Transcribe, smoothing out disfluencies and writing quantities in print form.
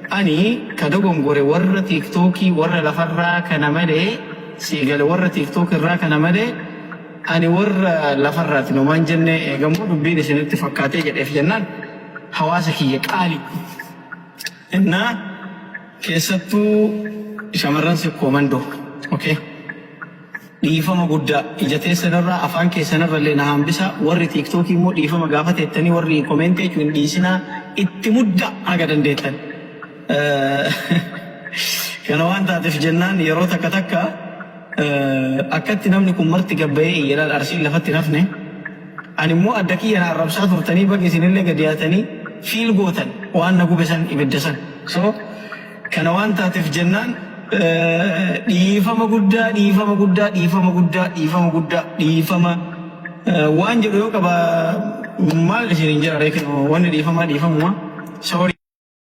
Ani ka dogongore warra tiiktookii warra lafarraa kana malee sii gale warra tiiktook irraa kana malee ani warra lafarraati nomaan jenne eegammoo dubbiin isinitti fakkaatee jedheef jennaan hawaasa kiyya qaali. Innaa keessattuu shamarran sikkoo mandoo. Okay. Dhiifama guddaa ija teessanirraa afaan keessanirra illee na hambisaa warri tiiktookii immoo dhiifama gaafa teettanii warri komeentii jechuun hin dhiisinaa itti muddaa haga dandeettan. Kana waan taateef jennaan yeroo takka takka akkatti namni kun marti gabbayee iyyalaan arsiin lafatti hin hafne. Ani immoo adda kiyya na arrabsaa turtanii baga isinillee gadi yaatanii fiil gootan waan na gube san ibidda san. So kana waan taateef jennaan dhiifama guddaa dhiifama guddaa dhiifama guddaa dhiifama guddaa dhiifama waan jedhu yoo qaba maal isin hin jedha reekin wanni dhiifamaa dhiifamuma. Sorry.